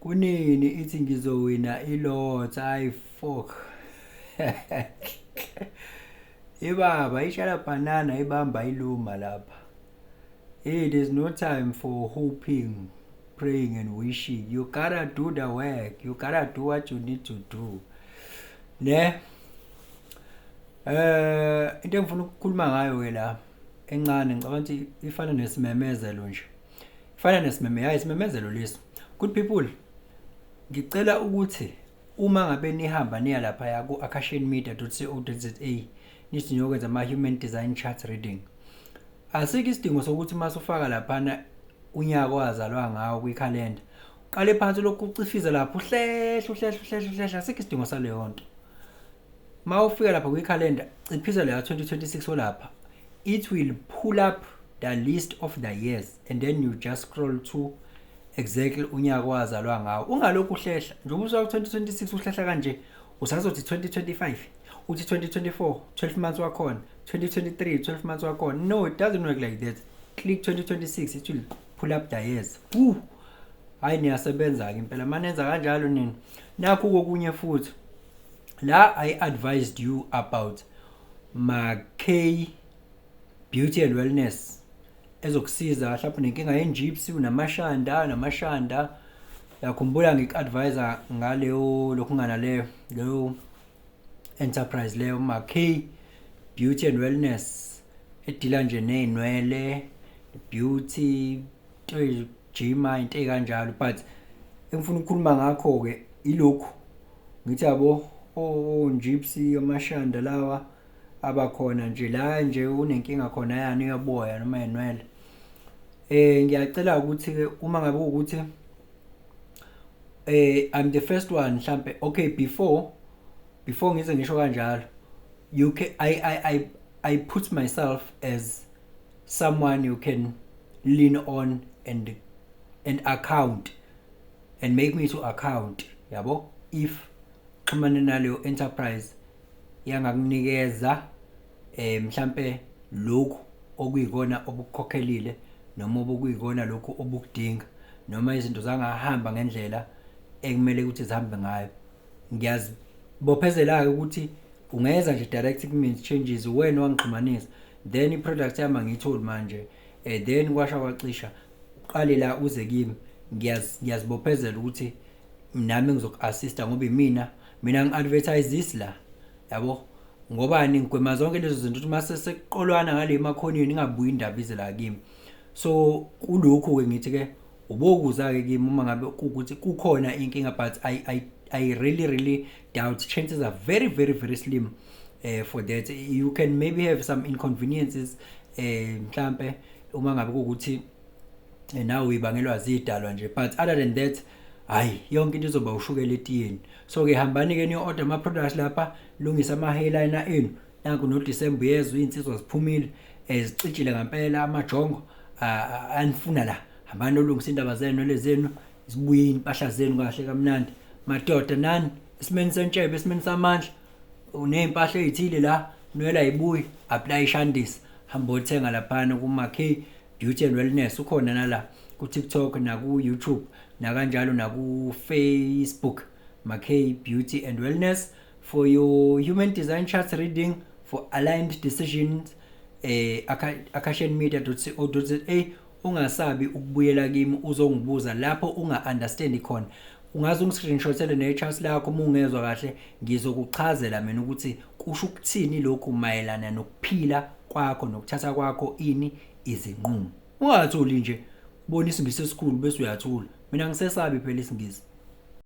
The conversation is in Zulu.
Kunini ithi ngizowina ilotho, hayi fuck. Ibaba ishala banana ibamba iluma lapha. Hey, there's no time for hoping, praying and wishing. You gotta do the work. You gotta do what you need to do. Ne? Into engifuna ukukhuluma ngayo ke la encane, ngicabanga ukuthi ifana nesimemezelo nje. Ifana nesimeme, hayi, isimemezelo lesi. Good people, ngicela ukuthi uma ngabe nihamba niya lapha ku akashenmedia.co.za nithi niyokwenza ama human design chart reading. Asikho isidingo sokuthi mase ufaka laphana unyaka owazalwa ngawo kwikhalenda, uqale phansi lokhu ucifiza lapho, uhlehla, uhlehla, uhlehla, uhlehla. Asikho isidingo saleyo nto. Ma ufika lapha kwikhalenda, ciphisa leya 2026 olapha, it will pull up the list of the years and then you just scroll to exactly unyaka owazalwa ngawo. Ungalokhu uhlehla njengoba usuka ku-2026, uhlehla kanje, usazothi 2025, uthi 2024, 12 months wakhona, 2023, 12 months wakhona. No, it doesn't work like that. Click 2026, it will pull up the years. Woo! Hayi, niyasebenza-ke impela manenza kanjalo nini. Nakhu kokunye futhi la, I advised you about Makay Beauty and Wellness ezokusiza mhlawumbe nenkinga yenjipsi, unamashanda namashanda. Yakhumbula ngiku-advise ngaleyo lokhu nganaleyo leyo enterprise leyo, Makay Beauty and Wellness, edila nje nezinwele, beauty, into jima, into ey'kanjalo. But engifuna ukukhuluma ngakho-ke ilokhu ngithi yabo onjipsi, amashanda lawa abakhona nje la nje, unenkinga khona yani yoboya noma yenwele. Ngiyacela ukuthi-ke uma ngabe kuwukuthi I'm the first one mhlambe, okay, before ngize ngisho kanjalo, you can I put myself as someone you can lean on and account and make me to account, yabo. If xhumana naleyo enterprise yangakunikeza mhlambe lokhu okuyikona obukukhokhelile noma obukuyikona lokhu obukudinga, noma izinto zangahamba ngendlela ekumele ukuthi zihambe ngayo, ngiyazibophezela-ke ukuthi ungeza nje direct kumina, changes wena wangixhumanisa, then i-product yami angiyitholi manje, then kwasha kwacisha, uqale la uze kimi, ngiyazibophezela ukuthi nami ngizoku-assista ngoba imina mina ngi-advertise la, yabo. Ngobani? Ngigwema zonke lezo zinto ukuthi mase sekuqolwana ngale emakhoneni ingabuyi indaba ize la kimi. So kulokhu-ke ngithi-ke ubokuza-ke kimi uma ngabe kuwukuthi kukhona inkinga, but I really really doubt. Chances are very very very slim for that. You can maybe have some inconveniences mhlambe uma ngabe kuwukuthi nawe uyibangelwa zidalwa nje, but other than that, hayi, yonke into izoba ushukela etiyeni. So ke hambani ke niyo order ama products lapha, lungisa ama hairline enu. Nanku no December uyezwa, izinsizwa ziphumile, zicijile ngempela amajongo anifuna la. Hambani olungisa indaba zenu lezenu, zibuye impahla zenu kahle kamnandi. Madoda nani, esimeni sentshebe, esimeni samandla, uney'mpahla ey'thile la, nwela yibuye, apply ishandisi, hamba othenga laphana kuma-K Beauty and Wellness. Ukhona nala ku-TikTok naku-YouTube nakanjalo naku-Facebook, Makay Beauty and Wellness, for your human design chart reading for aligned decisions, akashenmedia.co.za. Ungasabi ukubuyela kimi uzongibuza lapho unga-understand khona. Ungaze ungi-screenshotele ne-chart lakho uma ungezwa kahle, ngizokuchazela mina ukuthi kusho ukuthini lokhu mayelana nokuphila kwakho nokuthatha kwakho ini izinqumo. Ungathuli nje, ubona isiNgisi esikhulu bese uyathula. Mina ngisesabi phela isiNgisi.